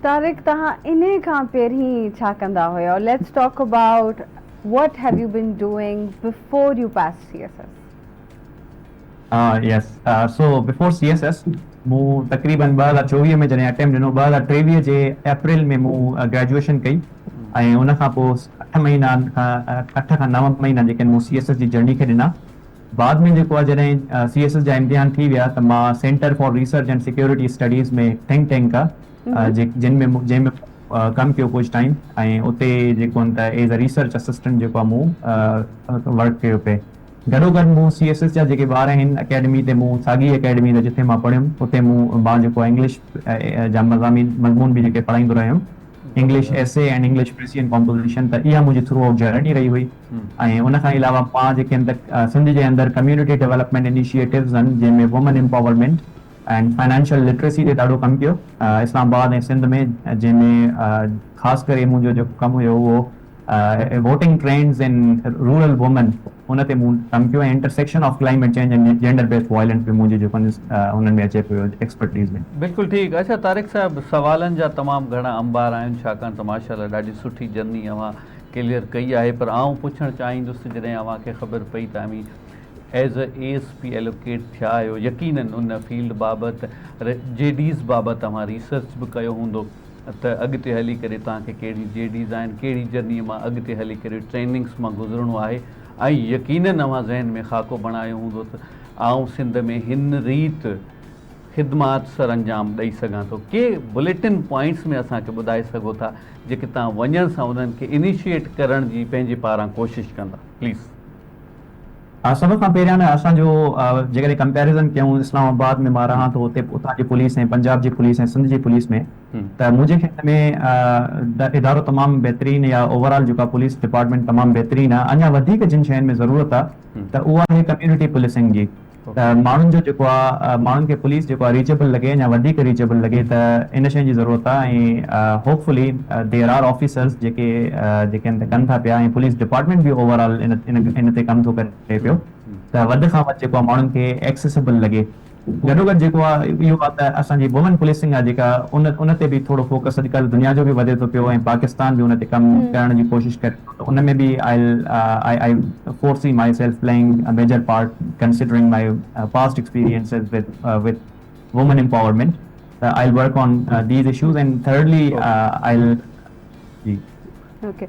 طارق توهان انهي کان پهرين ڇا ڪندا هيو let's talk about what have you been doing before you pass C S S. Yes so before C S S مون تقريبن 2024 ۾ جڏهن اٽيمپٽ ڏنو 2023 جي اپريل ۾ مون گريجوئيشن ڪئي ۽ ان کان پوء اٺ مهينا کان اٺ کان نو مهينا جيڪي مون سي ايس ايس جي جرني کي ڏنا بعد ۾ جيڪو آهي جڏهن سي ايس ايس جا امتحان ٿي ويا ته مان centre for research and security studies ۾ think tank آهي جن ۾ جنهن ۾ ڪم ڪيو ڪجهه ٽائيم ۽ اتي جيڪو آهن ته ايز ا ريسرچ اسسٽنٽ جيڪو آهي مون ورڪ ڪيو پئي گڏو گڏ مون سي ايس ايس جا جيڪي ٻار آهن اڪيڊمي تي مون ساڳي اڪيڊمي تي جتي مان پڙهيم اتي مون مان جيڪو آهي انگلش جا مضامين مضمون به جيڪي پڙهائيندو رهيم English essay ۽ English precis and composition ته اها منهنجي ٿرو آئوٽ جرني رهي هئي ۽ ان کان علاوه مان جيڪي آهن ته سنڌ جي اندر ڪميونٽي ڊولپمينٽ انيشيٽوز آهن جنهن ۾ وومن امپاورمينٽ ۽ فائنانشل لٽريسي تي ڏاڍو ڪم ڪيو اسلام آباد ۽ سنڌ ۾ جنهن ۾ خاص ڪري منهنجو جيڪو ڪم هيو اهو voting trends in rural women ان تي مون ڪم ڪيو ۽ intersection of climate change ۽ gender based violence به منهنجي جيڪو انهن ۾ اچي پيو ايڪسپرٽيز ۾. بلڪل ٺيڪ اڇا طارق صاحب سوالن جا تمام گهڻا انبار آهن ڇاڪاڻ ته ماشاء الله ڏاڍي سٺي جرني اوهان ڪليئر ڪئي آهي پر آئون پڇڻ چاهيندس ته جڏهن اوهان کي خبر پئي ته اوهين as a A S P allocate ٿيا آهيو يقينن ان فيلڊ بابت جي ڊيز بابت اوهان ريسرچ به ڪيو هوندو ته اڳتي هلي ڪري توهان کي ڪهڙي جي ڊيز آهن ڪهڙي جرني مان اڳتي هلي ڪري ٽريننگس مان گذرڻو آهي ۽ يقينن اوهان ذهن ۾ خاڪو بڻايو هوندو ته آئون سنڌ ۾ هن ريت خدمات سر انجام ڏئي سگهان ٿو ڪي بليٽن پوائنٽس ۾ اسان کي ٻڌائي سگهو ٿا جيڪي توهان وڃڻ سان انهن کي انيشيئيٽ ڪرڻ جي پنهنجي پاران ڪوشش ڪندا پليز. سڀ کان پهريان نه اسان جو جيڪڏهن ڪمپيريزن ڪيون اسلام آباد ۾ مان رهان ٿو اتي اتان جي پوليس ۽ پنجاب جي پوليس ۽ سنڌ جي پوليس ۾ ته منهنجي خيال ۾ ادارو تمام بهترين يا اوور آل جيڪا پوليس ڊپارٽمينٽ تمام بهترين آهي اڃا وڌيڪ جن شين ۾ ضرورت آهي ته اها آهي ڪميونٽي پوليسنگ جي ته ماڻهن جو جيڪو آهي ماڻهن کي پوليس جيڪو آهي ريچيبل لڳي اڃا وڌيڪ ريچيبل لڳي ته ان شين جي ضرورت آهي ۽ hopefully there are officers جيڪي جيڪي ان تي ڪن ٿا پيا ۽ پوليس ڊپارٽمينٽ به اوور آل ان ان تي ڪم ٿو ڪري پيو ته وڌ کان وڌ جيڪو آهي ماڻهن کي ايڪسيسبل لڳي گڏو گڏ جيڪو آهي اهو آهي ته اسان جي وومن پوليسنگ آهي جيڪا ان ان تي به ٿورو فوڪس اڄڪلهه دنيا جو به وڌي ٿو پيو ۽ پاڪستان به ان تي ڪم ڪرڻ جي ڪوشش ڪري ٿو ته ان ۾ به I I foresee myself playing a major part considering my past experiences with with women empowerment ته I work on these issues and thirdly I جي. اوڪي.